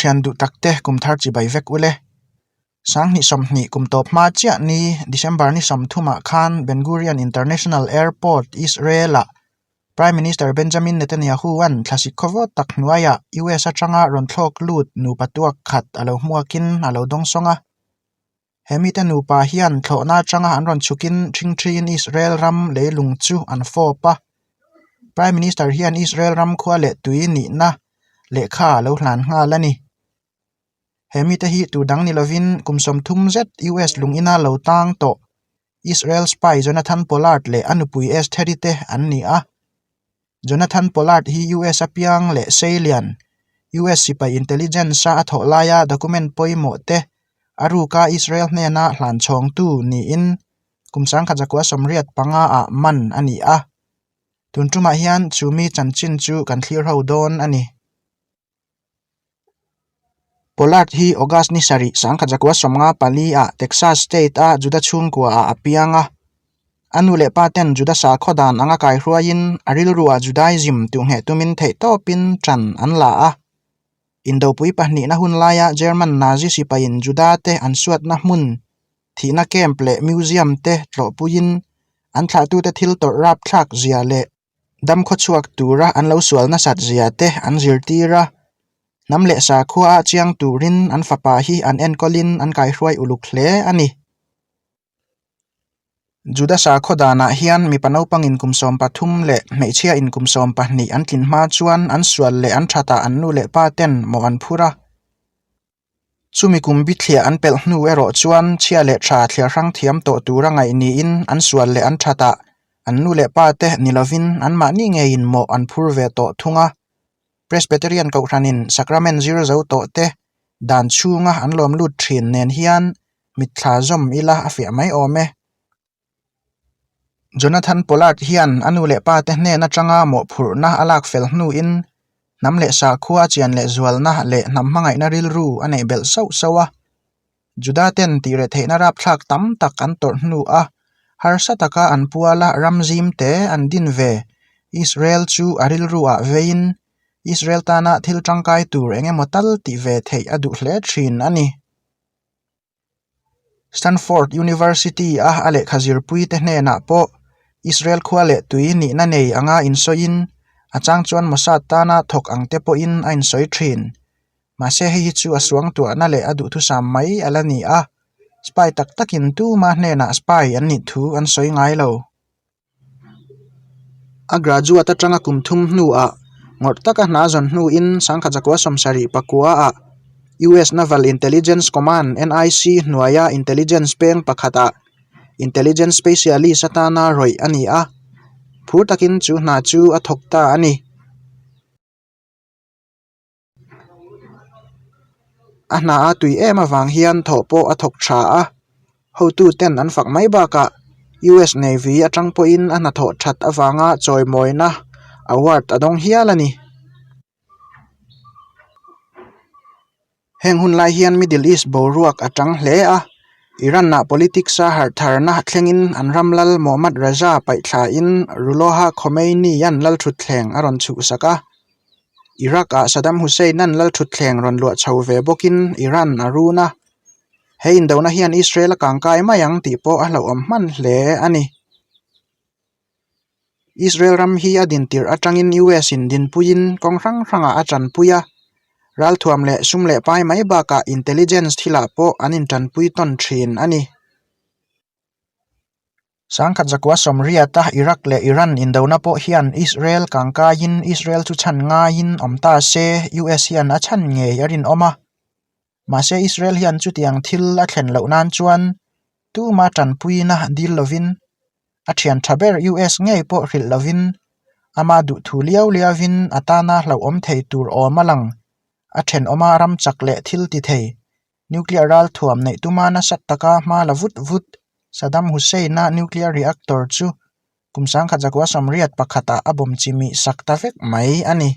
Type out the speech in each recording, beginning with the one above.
Thian duh tak te kum thar chibai vek ule. Sanghnih sawmhnih kum tawp hma chiah ni December ni sawmthumah khan Ben Gurion International Airport, Israel-ah Prime Minister Benjamin Netanyahu-a'n thlasik khawvawt tak hnuaiah US atanga rawn thlawk lut nupa tuak khat a lo hmuakin a lo dawngsawng a. He mite nupa hian thlawhna atanga an rawn chhukin ṭhingṭhiin Israel ram leilung chu an fawp a. Prime Minister hian Israel ram khua leh tui nihna lehkha a lo hlan nghal a ni. He mite hi tur dang ni lovin kum 30 zet US lungina lo tang tawh Israel spy Jonathan Pollard leh a nupui Estheri te an ni a. Jonathan Pollard hi US a piang leh seilian, US sipai intelligence-a a thawh laia document pawimawh te a ruka Israel hnena hlan chhawngtu niin kum 1985 ah man a ni a. Tun tumah hian chu mi chanchin chu kan thlir ho dawn a ni. Pollard hi August ni sarih 1954 ah Texas State a Juda chhungkua ah a piang a. A nu leh pa ten Juda sakhaw dan anga kaihruaiin a rilruah Judaism tuhngheh tumin theihtawpin ṭan an la a. Indopui pahnihna hun laia German Nazi sipaiin Juda te an suatna hmun, thihna camp leh museum te tlawhpuiin an thlahtute thil tawrh rapthlak zia leh Dam khawchhuak tura an lo sual nasat zia te an zirtir a, hnam leh sakhua a chiang turin an fapa hi an enkawlin an kaihruai uluk hle a ni. Juda sakhaw danah hian mipa naupangin kum 13 leh hmeichhiain kum 12 an tlin hma chuan an sual leh an thatah an nu leh pa ten mawh an phur a. Chumi kum bithliah an pelh hnu erawh chuan chhia leh tha thliar hrang thiam tawh tura ngaih niin an sual leh an thatah an nu leh pa te ni lovin anmahni ngeiin mawh an phur ve tawh thung a. Presbyterian Kohhranin Sacrament zir zo tawh te dan chhunga an lawm lut thin nen hian mitthla zawm ila a fiah mai awm e. Jonathan Pollard hian a nu leh pa te hnen atanga mawhphurhna a lak fel hnuin hnam leh sakhua chian leh zualna leh hnam hmangaihna rilru a neih belh sauh sauh a. Juda ten tih reh theihna rapthlak tam tak an tawrh hnu a, harsa taka an puala ram zim te an din ve Israel chu a rilru ah veiin Israel tana thil tangkai tur eng emaw tal tih ve theih a duh hle thin a ni. Stanford University-a a lehkha zirpuite hnenah pawh Israel khua leh tui nihna nei anga insawiin a chang chuan Mossad tana thawk ang te pawhin a insawi thin. Mahse hei hi chu a suangtuahna leh a duhthusam mai a la ni a, spy tak takin tuma hnenah spy an nih thu an sawi ngai lo. A graduate atanga kum thum hnuah ngawrh taka hna zawn hnuin Sangkhajakua sawmsarih pakuaah US Naval Intelligence Command, NIC, hnuaia intelligence peng pakhatah intelligence specialist atana rawih a ni a, phur takin chu hna chu a thawk ta a ni. A hna a tui em avang hian thawh pawh a thawk tha a, hotu ten an fak mai bakah US Navy atang pawhin a hnathawh that avanga chawimawina award a dawng hial a ni. Heng hun lai hian Middle East boruak a tang hle a, Iran-ah politics-a harh tharna thlengin an ram lal Mohammad Reza paihthlain Ruhollah Khomeini-a'n lalthutthleng a rawn chhuhsak a. Iraq-ah Saddam Hussein-a'n lalthutthleng rawn luah chho ve bawkin Iran a run a, he indona hian Israel a kangkai mai ang tih pawh a hlauhawm hman hle a ni. Israel ram hi a dintirh atangin US-in dinpuiin kawng hrang hrangah a tanpui a, ralthuam leh sum leh pai mai bakah intelligence thilah pawh an intanpui tawn thin a ni. Sangkhat zakua sawmriata Iraq leh Iran indona pawh hian Israel kangkaiin Israel chu chhan ngaiin awm ta se US hian a chhan ngei a rinawm a. Mahse Israel hian chutiang thil a thlen loh nan chuan tuma tanpuina dil lovin a thian tha ber US ngei pawh hrilh lovin ama duhthu liau liauin a tana hlauhawm thei tur awm a lang a thenawma ram chak leh thil ti thei Nuclear ralthuam neih tuma nasat taka hma la vut vut Saddam Hussein-a nuclear reactor chu kum sangkhat zakua sawmriat pakhatah a bawm chimih sak ta vek mai a ni.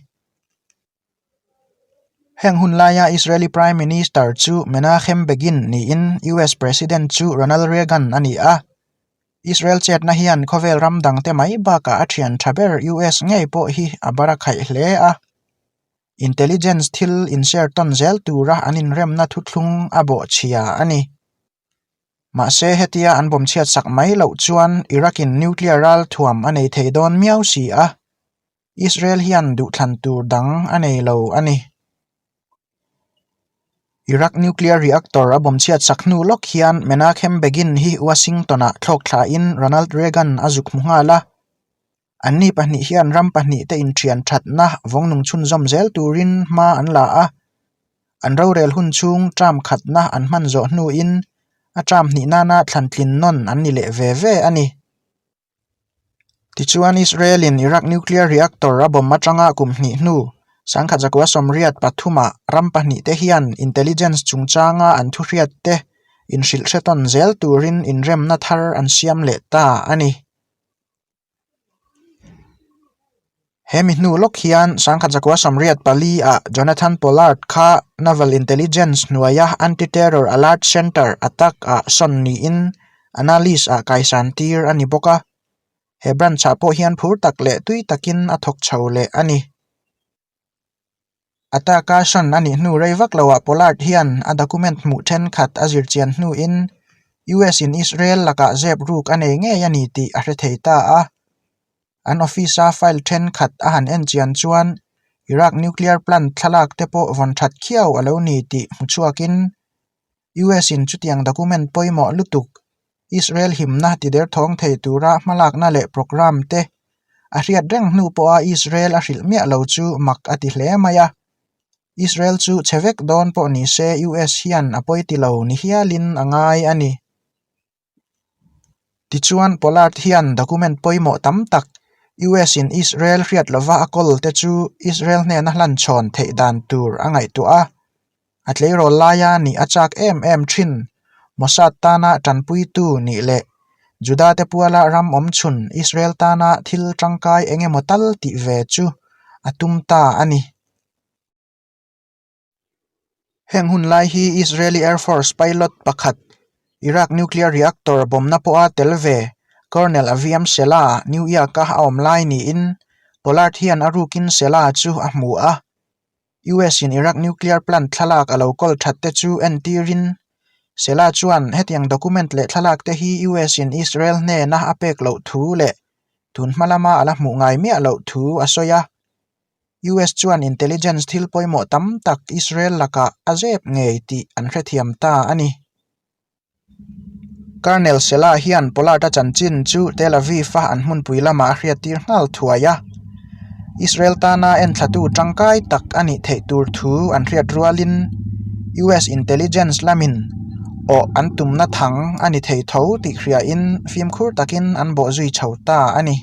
Heng hun laia Israeli Prime Minister chu Menachem Begin niin US President chu Ronald Reagan a ni a. Israel chetna hian khawvel ram dangte mai bakah a thian tha ber US ngei pawh hi a barakhaih hle a. Intelligence thil inshare tawn zel tura an inremna thuthlung a bawhchhia a ni. Mahse hetia an bawm chhiat sak mai loh chuan Iraq-in nuclear ral thuam a nei thei dawn miau si a, Israel hian duhthlan tur dang a nei lo a ni. Iraq nuclear reactor a bawm chhiat sak hnu lawk hian Menachem Begin hi Washington-ah thlawk thlain Ronald Reagan a zuk hmu nghal a. Anni pahnih hian ram pahnihte inthian thatna vawngnung chhunzawm zel turin hma an la a, an rorel hun chhung term khatna an hman zawh hnuin a term hnih nana thlantlin nawn an ni leh ve ve a ni. Tichuan Israel-in Iraq nuclear reactor a bomb atanga kum hnih hnu sangkhat zakua sawmriat pathumah ram pahnihte hian intelligence chungchanga an thuhriatte inhrilh hre tawn zel turin inremna thar an siam leh ta a ni. He mi hnu lawk hian sangkhat zakua sawmriat pali ah Jonathan Pollard kha Naval Intelligence hnuaia Anti-Terror Alert Centre atak ah sawn niin analyst ah kaisan tir a ni bawk a. He branch ah pawh hian phur tak leh tui takin a thawk chho leh a ni. Ataka sawn a nih hnu rei vak loah Pollard hian a document hmuh thenkhat a zir chian hnuin US in Israel lakah zep ruk a nei ngei a ni tih a hre thei ta a. An office-a file thenkhat a han en chian chuan Iraq nuclear plant thlalak te pawh vawn that khiau a lo ni tih hmu chhuakin US in chutiang document pawimawh lutuk Israel himna tiderthawng thei tura hmalakna leh programme te a hriat reng hnu pawha Israel a hrilh miah lo chu mak a ti hle mai a. Israel chu chhe vek dawn pawh ni se US hian a pawi ti lo ni hialin a ngai a ni. Tichuan Pollard hian document pawimawh tam tak US in Israel hriat lova a kawl te chu Israel hnena hlanchhawn theih dan tur a ngaihtuah a. A tleirawl laia nih a chak em em thin. Mossad tana tanpuitu nih leh Juda te puala ram awm chhun Israel tana thil tangkai eng emaw tal tih ve chu a tum ta a ni. Heng hun lai hi Israeli Air Force pilot pakhat Iraq nuclear reactor bawmna pawha tel ve Colonel Aviam Sela New York-a a awm lai niin Pollard hian a rukin Sela chu a hmu a. US in Iraq nuclear plant thlalak a lo kawl that te chu entirin Sela chuan hetiang document leh thlalak te hi US in Israel hnena a pek loh thu leh tun hma lama a la hmuh ngai miah loh thu a sawi a. US chuan intelligence thil pawimawh tam tak Israel lakah a zep ngei tih an hrethiam ta a ni. Colonel Sela hian Pollard-a chanchin chu Tel Aviv-a an hmunpui lamah a hriattir nghal thuai a. Israel tana enthlatu tangkai tak a nih theih tur thu an hriat rualin US intelligence lamin awh an tumna thang a ni thei tho tih hriain fimkhur takin an bawhzui chho ta a ni.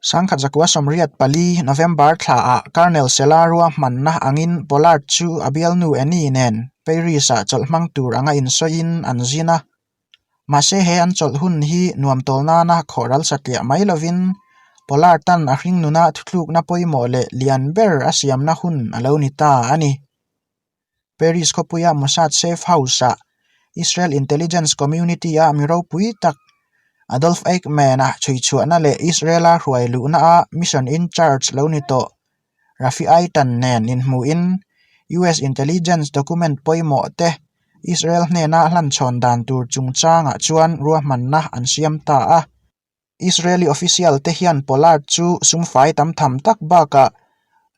Sangkhat zakua sawmriat pali November thlaah Colonel Sela ruahmanna angin Pollard chu a bialnu Annie nen Paris-ah chawlh hmang tur anga insawiin an zin a. Mahse he an chawlh hun hi nuam tawl nana khawhral satliah mai lovin Pollard-a'n a hringnuna thuthlukna pawimawh leh lian ber a siamna hun a lo ni ta a ni. Paris khawpuia Mossad safe house-ah Israel Intelligence Community-a mi ropui tak Adolf Eichmann-a chhuichhuahna leh Israel-a hruai luhnaah mission in charge lo ni tawh Rafi Eitan nen inhmuhin US intelligence document pawimawh te Israel hnena hlanchhawn dan tur chungchangah chuan ruahmanna an siam ta a. Israeli official te hian Pollard chu sumfai tam tham tak bakah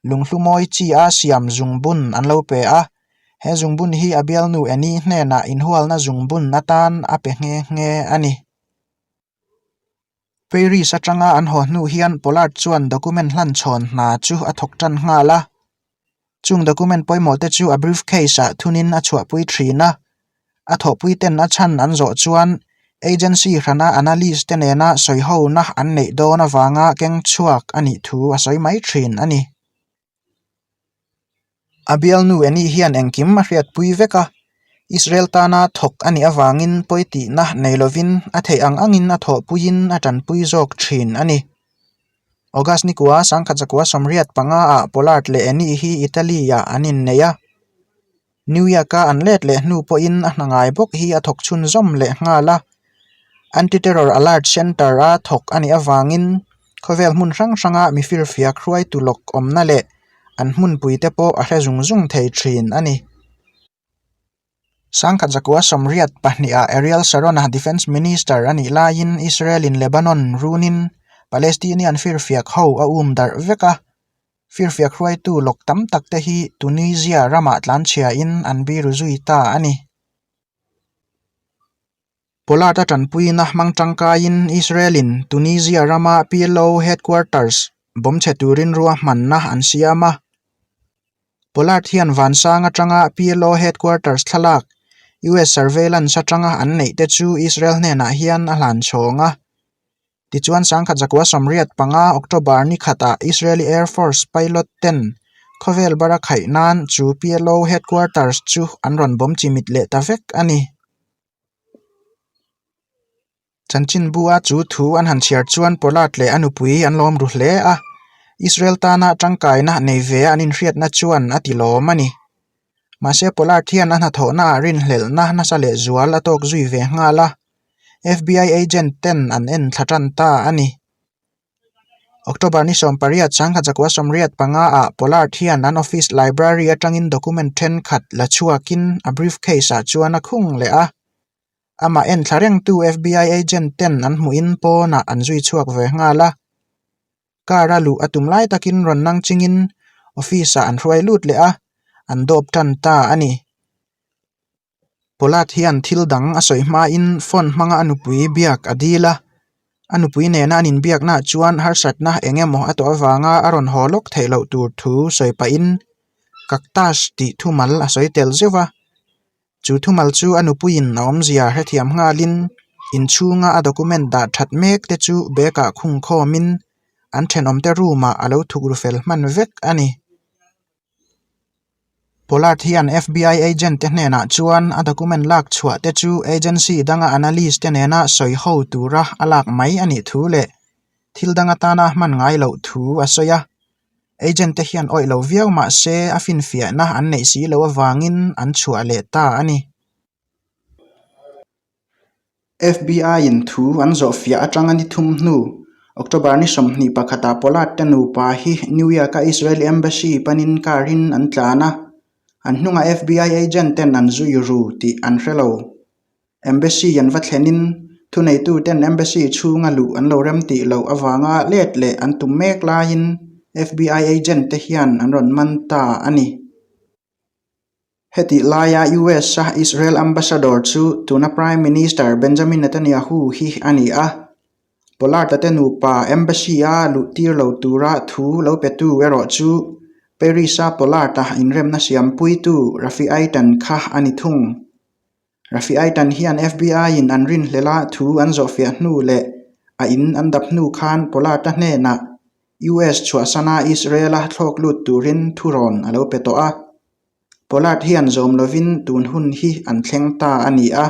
lunghlumawi chi a siam zungbun an lo pe a, he zungbun hi a bialnu Annie hnenah inhualna zungbun atan a pe nghe nghe a ni. Paris atanga an haw hnu hian Pollard chuan document hlanchhawn hna chu a thawk tan nghal a, Chung document pawimawh te chu a briefcase ah thunin a chhuahpui thin a, a thawhpui ten a chhan an zawh chuan agency hrana analyst te nena sawi hona an neih dawn avanga keng chhuak a nih thu a sawi mai thin a ni. A bialnu Annie hian engkim a hriatpui vek a, Israel tana thawk a nih avangin pawi tihna nei lovin a theih ang angin a thawhpuiin a tanpui zawk thin a ni. August nikua sangkhat zakua sawmriat panga ah Pollard leh Annie hi Italy ah an inneih a. New York a an let leh hnu pawhin a hna ngai bawk hi a thawk chhunzawm leh nghal a. Anti-Terror Alert Center a thawk a nih avangin Khawvel hmun hrang hranga mi firfiak hruaitu lawk awmna leh an hmunpuite pawh a hre zung zung thei thin a ni. Sangkhat zakua 82 ah Ariel Sharon-a Defence Minister a nih laiin Israel-in Lebanon runin Palestinian firfiak ho a um darh vek a. Firfiak hruaitu lawk tam tak te hi Tunisia ramah tlanchhiain an biru zui ta a ni. Pollard-a tanpuina hmang tangkaiin Israel-in Tunisia rama PLO headquarters bawm chhe turin ruahmanna an siam a. Pollard hian vansang atanga PLO headquarters thlalak US surveillance atanga an neih te chu Israel hnenah hian a hlan chhawng a. Tichuan sangkhat zakua 85 October ni khatah Israeli Air Force pilot ten khawvel bara khaih nan chu PLO headquarters chu an rawn bawm chimit leh ta vek a ni. Chanchinbu-a chu thu an han chhiar chuan Pollard leh a nupui an lawm ru hle a, Israel tana tangkaina nei ve an inhriatna chuan a ti lawm a ni. Mahse Pollard hian a hnathawhnaah rinhlelhna nasa lehzual a tawk zui ve nghal a, FBI agent ten an en thla tan ta a ni. October ni 18 sangkhat zakua 85 ah Pollard hian an office library atangin document thenkhat la chhuakin a briefcase ah chuan a khung leh a. Amah en thla rengtu FBI agent ten an hmuhin pawnah an zui chhuak ve nghal a. Car a luh a tum lai takin rawn nang chingin office ah an hruai lut leh a, an dawp tan ta a ni. Pollard hian thil dang a sawi hmain phone hmanga a nupui biak a dil a, a nupui nena an inbiaknaah chuan harsatna eng emaw a tawh avanga a rawn haw lawk theih loh tur thu sawi pahin Cactus tih thumal a sawi tel zeuh a. Chu thumal chu a nupuiin a awmzia hrethiam nghalin inchhunga a document dah that mek te chu bag ah khung khawmin an thenawmte room ah a lo thuk ru fel hman vek a ni. Pollard hian FBI agent te hnenah chuan a document lak chhuah te chu agency danga analyst te nena sawi ho tura a lak mai a nih thu leh thil dang atana hman ngai loh thu a sawi a. Agent te hian awih lo viau mah se a finfiahna an neih si loh avangin an chhuah leh ta a ni. FBI-in thu an zawhfiah atanga ni thum hnu, October ni 21 ah Pollard te nupa hi New York-a Israeli Embassy panin car-in an tlan a, an hnungah FBI agent ten an zui ru tih an hre lo. Embassy an va thlenin thuneituten embassy chhunga luh an lo rem tih loh avanga let leh an tum mek laiin FBI agent te hian an rawn man ta a ni. Hetih laia US-a Israel Ambassador chu tuna Prime Minister Benjamin Netanyahu hi a ni a. Pollard-a te nupa Embassy-a luh tir lo tura thu lo petu erawh chu Paris-a Pollard-a inremna siampuitu Rafi Eitan kha a ni thung. Rafi Eitan hian FBI-in an rinhlelh a thu an zawhfiah hnu leh a in an dap hnu khan Pollard-a hnenah US chhuahsana Israel-a thlawk lut turin thurawn a lo pe tawh a. Pollard hian zawm lovin tun hun hi an thleng ta a ni a.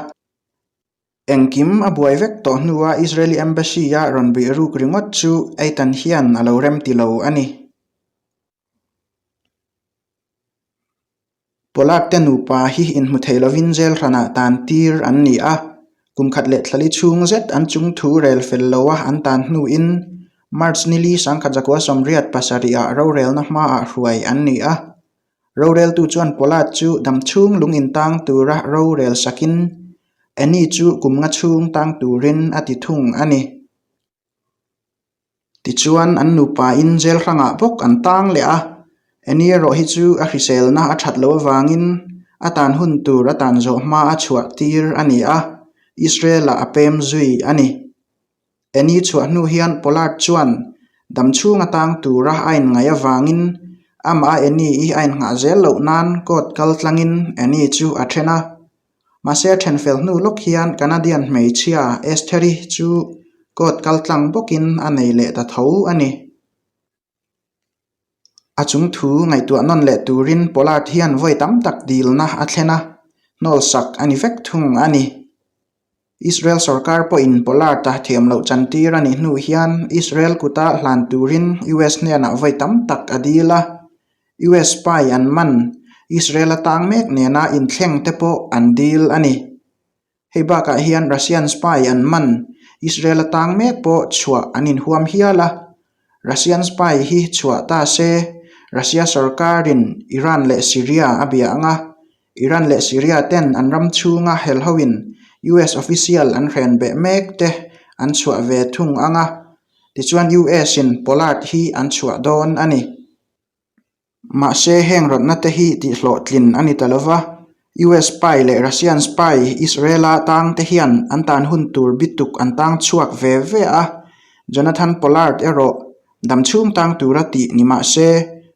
Engkim a buai vek tawh hnua Israeli Embassy-a rawn bih ruk ringawt chu Eitan hian a lo remti lo a ni. Pollard te nupa hi inhmu thei lovin jail hranah tan tir an ni a, kum khat leh thlali chhung zet an chung thu rel fel loa an tan hnuin March nili sangkhat zakua 87 ah rorelna hmaah hruai an ni a. Roreltu chuan Pollard chu damchhung lung intang tura rorel sakin Annie chu kum nga chhung tang turin a ti thung a ni. Tichuan an nupain jail hrangah bawk an tang leh a, Annie erawh hi chu a hriselna a that loh avangin a tan hun tur a tan zawh hma a chhuah tir a ni a, Israel-ah a pem zui a ni. Annie chhuah hnu hian Pollard chuan damchhung a tang tura a inngaih avangin amah a Annie-i a innghah zel loh nan court kal tlangin Annie chu a then a. Mahse a then fel hnu lawk hian Canadian hmeichhia Estheri chu court kal tlang bawkin a nei leh ta tho a ni. A chung thu ngaihtuah nawn leh turin Pollard hian vawi tam tak dilna a thlen a, hnawlsak a ni vek thung a ni. Israel sorkar pawhin Pollard-a thiam loh chantir a nih hnu hian Israel kuta hlan turin US hnenah vawi tam tak a dil a, US spy an man Israel-a tang mek nena inthleng te pawh an dil a ni. Hei bakah hian Russian spy an man Israel-a tang mek pawh chhuah an inhuam hial a. Russian spy hi chhuah ta se, Russia sorkarin Iran leh Syria a bia ang a, Iran leh Syria ten an ram chhunga helhoin US official an hren beh mek te an chhuah ve thung ang a, tichuan US in Pollard hi an chhuah dawn a ni. Mahse, heng rawtna te hi tihhlawhtlin a ni ta lo va, US spy leh Russian spy Israel-a tang te hian an tan hun tur bituk an tang chhuak ve ve a, Jonathan Pollard erawh damchhung tang tura tih ni mah se,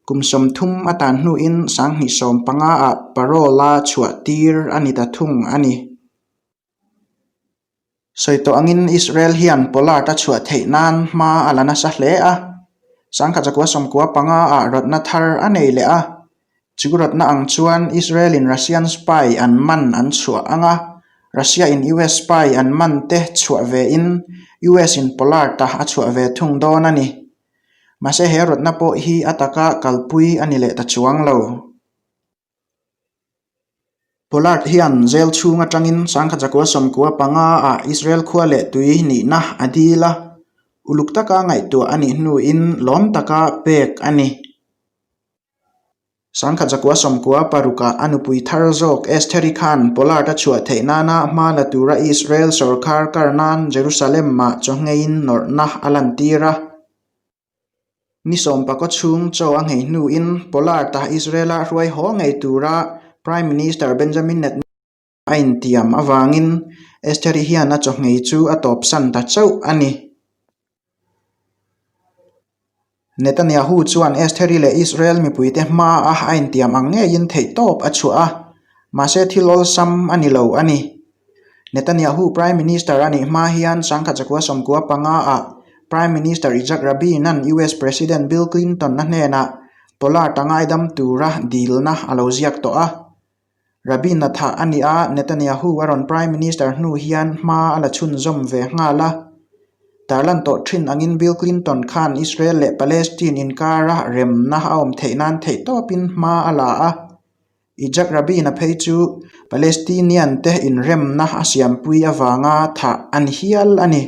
kum 30 a tan hnuin 2015 ah parole-a chhuah tir a ni ta thung a ni. Sawi tawh angin Israel hian Pollard a chhuah theih nan hma a la nasa hle a, 1995 ah rawtna thar a nei leh a, chu rawtna ang chuan Israel in Russian spy an man an chhuah ang a, Russia in US spy an man te chhuah ve in US in Pollard a a chhuah ve thung dawn a ni. Mahse he rawtna pawh hi a taka kalpui a ni leh ta chuang lo. Pollard hian jail chhung atangin 1995 ah Israel khua leh tui nihna a dil a, uluk taka ngaihtuah a nih hnuin lawm taka pek a ni. 1996 ah a nupui thar zawk Estheri khan Pollard a chhuah theih nana hma la tura Israel sawrkar kar nan Jerusalem-ah chawngheiin nawrhna a lantir a. Ni sawmpakaw chhung chaw a nghei hnuin Pollard-a Israel-a hruai haw ngei tura Prime Minister Benjamin Netanyahu a intiam avangin Estheri hian a chaw nghei chu a tawpsan ta chauh a ni. Netanyahu chuan Estheri leh Israel mipuite hmaa a intiam ang ngeiin theihtawp a chhuah a, mahse thil awlsam a ni lo a ni. Netanyahu Prime Minister a nih hma hian 1995 ah Prime Minister Yitzhak Rabin-a'n US President Bill Clinton-a hnenah Pollard-a ngaidam tura dilna a lo ziak tawh a. Rabin-a thah a nih a, Netanyahu a rawn Prime Minister hnu hian hma a la chhunzawm ve nghal a. Tarlan tawh thin angin Bill Clinton khan Israel leh Palestine inkara remna a awm theih nan theihtawpin hma a la a. Yitzhak Rabin-a phei chu Palestinian te inremna a siampui avanga thah a ni hial a ni.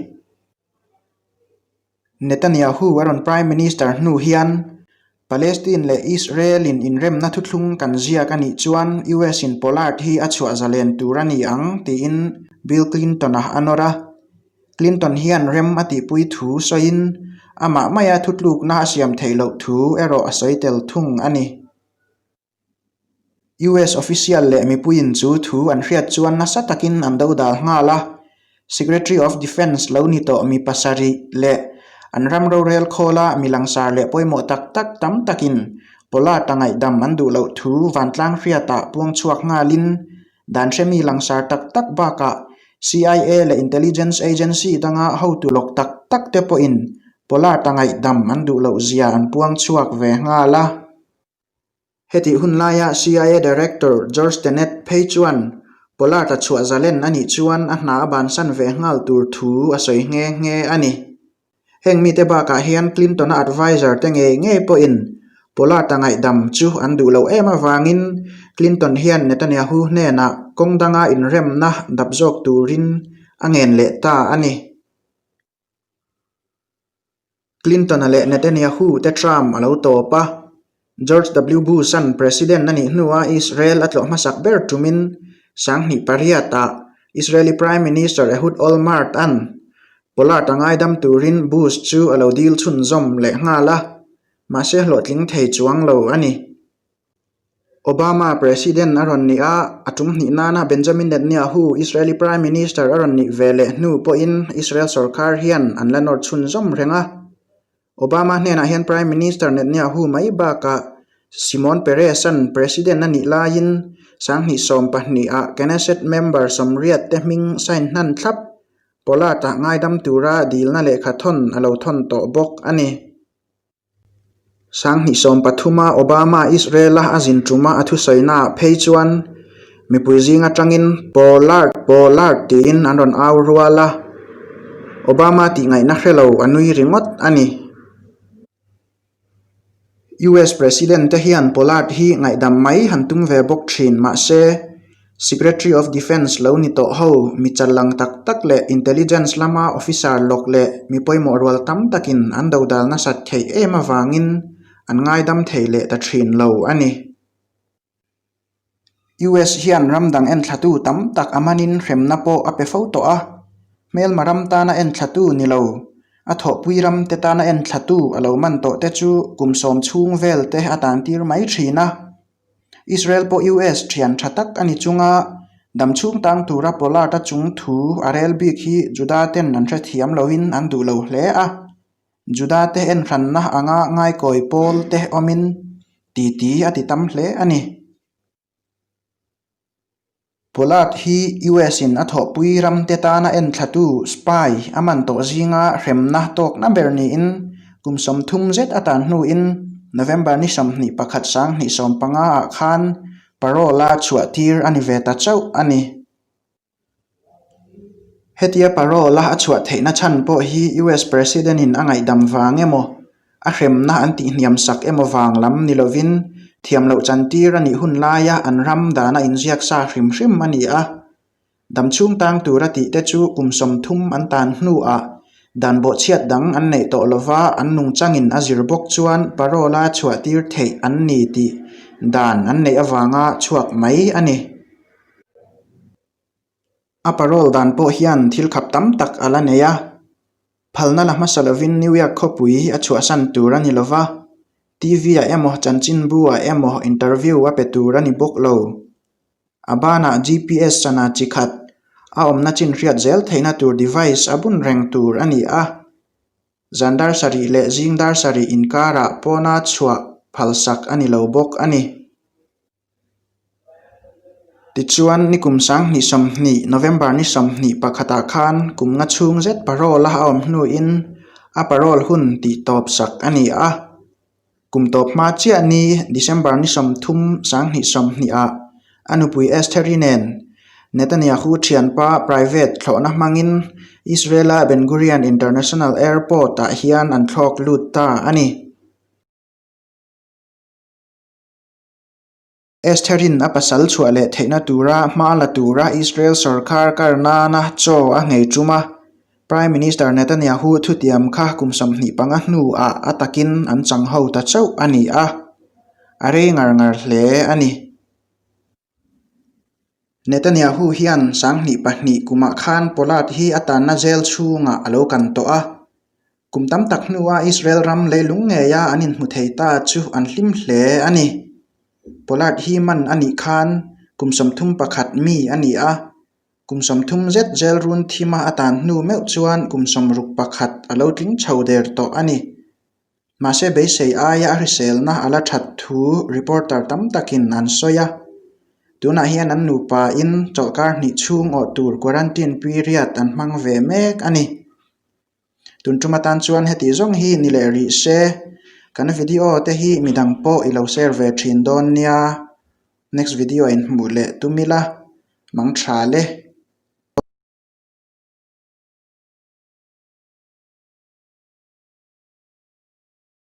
Netanyahu a rawn Prime Minister hnu hian Palestine leh Israel-in inremna thuthlung kan ziak a nih chuan US-in Pollard hi a chhuah zalen tur a ni ang tiin Bill Clinton-a a nawr a. Clinton hian rem a tihpui thu sawiin amah maia thutlukna a siam theih loh thu erawh a sawi tel thung a ni. US official leh mipuiin chu thu an hriat chuan nasa takin an dodal nghal a, Secretary of Defence lo ni tawh mi pasarih leh an ram rorel khawla mi langsar leh pawimawh tak tak tam takin Pollard-a ngaihdam an duh loh thu vantlang hriatah puang chhuak nghalin dan hremi langsar tak tak bakah CIA leh intelligence agency danga hotu lawk tak tak te pawhin Pollard-a ngaihdam an duh loh zia an puang chhuak ve nghal a. Hetih hun laia CIA Director George Tenet phei chuan Pollard-a chhuah zalen a nih chuan a hna a bansan ve nghal tur thu a sawi nghe nghe a ni. Heng mite bakah hian Clinton-a adviser te ngei ngei pawhin Pollard-a ngaihdam chu an duh loh em avangin Clinton hian Netanyahu hnenah kawng danga inremna dap zawk turin a ngen leh ta a ni. Clinton-a leh Netanyahu te term a lo tawp a, George W. Bush-a'n President a nih hnuah Israel a tlawh hmasak ber tumin 2008-ah Israeli Prime Minister Ehud Olmert-a'n Pollard-a ngaidam turin Bush chu a lo dil chhunzawm leh nghal a, mahse hlawhtling thei chuang lo a ni. Obama President a rawn nih a, a tum hnih nana Benjamin Netanyahu Israeli Prime Minister a rawn nih ve leh hnu pawhin Israel sorkar hian an la nawr chhunzawm reng a. Obama hnenah hian Prime Minister Netanyahu mai bakah Shimon Peres-a'n President a nih laiin 2012 ah Knesset member 80 te hming sign hnan thlap Pollard-ah ngaidam tura dilna lehkha thawn a lo thawn tawh bawk a ni. 2013 a Obama Israel-a a zin tuma a thusawinaah phei chuan mipui zing atangin Pollard, Pollard tiin an rawn au rual a, Obama tih ngaihna hre lo a nui ringawt a ni. US President te hian Pollard hi ngaihdam mai han tum ve bawk thin mahse. Secretary of Defence lo ni tawh ho mi challang tak tak leh intelligence lama officer lawk leh mi pawimawh rual tam takin an dodal nasat theih em avangin an ngaidam thei leh ta thin lo a ni. US hian ram dang enthlatu tam tak a manin hremna pawh a pe fo tawh a, hmelma ram tana enthlatu ni lo, a thawhpui ram te tana enthlatu a lo man tawh te chu kum sawm chhung vel te a tantir mai thin a. Israel pawh US thian tha tak a ni chunga damchhung tang tura Pollard-a chung thu a rel bik hi Juda ten an hrethiam loin an duh lo hle a. Juda te enhranna anga ngaikawi pawl te awmin titi a ti tam hle a ni. Pollard hi US-in a thawhpui ramte tana enthlatu spy a man tawh zinga hremna tawkna ber niin kum 30 zet a tan hnuin November ni 21 2015 ah khan parole-a chhuahtir a ni ve ta chauh a ni. Hetia parole-a a chhuah theihna chhan pawh hi US President-in a ngaihdam vang emaw, a hremna an tihhniam sak emaw vang lam ni lovin thiam loh chantir a nih hun laia an ram dana inziak sa hrim hrim a ni a. Damchhung tang tura tihte chu kum 30 an tan hnuah dan bawhchhiat dang an neih tawh lova an nungchangin a zir bawk chuan parole-a chhuahtir theih an ni tih dan an neih avanga chhuak mai a ni. A parole dan pawh hian thil khap tam tak a la nei a, phalna la hmasa lovin New York khawpui a chhuahsan tur a ni lo va, TV ah emaw chanchinbu ah emaw interview a pe tur a ni bawk lo. A banah GPS sana chi khat, a awmna chin hriat zel theihna tur device a bun reng tur a ni a, zan dar sarih leh zing dar sarih inkarah pawna chhuah phalsak a ni lo bawk a ni. Tichuan, nikum 2020 November ni 21 ah khan kum nga chhung zet parole a awm hnuin a parole hun tih tawp sak a ni a. Kum tawp hma chiah ni December ni 30 2020 ah a nupui Estheri nen Netanyahu thianpa private thlawhna hmangin Israel-a Ben Gurion International Airport ah hian an thlawk lut ta a ni. Estherin a pasal chhuah leh theihna tura hma la tura Israel sorkar kar nana chaw a nghei tum a, Prime Minister Netanyahu thutiam kha kum 25 hnuah a takin an chang ho ta chauh a ni a, a rei ngar ngar hle a ni. Netanyahu hian 2002 kumah khan Pollard hi a tanna jail chhungah a lo kan tawh a, Kum tam tak hnua Israel ram leilung ngeia an inhmu thei ta chu an hlim hle a ni. Pollard hi man a nih khan kum 31 mi a ni a, kum 30 zet jail run thima a tan hnu meuh chuan kum 61 a lo tling chho der tawh a ni. Mahse beisei aia a hriselna a la that thu reporter tam takin an sawi a. Tunah hian an nupain chawlhkar hnih chhung awh tur quarantine period an hmang ve mek a ni. Tun tum atan chuan heti zawng hi ni leh rih se, kan video te hi midang pawh i lo share ve thin dawn nia. Next video ah inhmuh leh tum ila, mang tha le.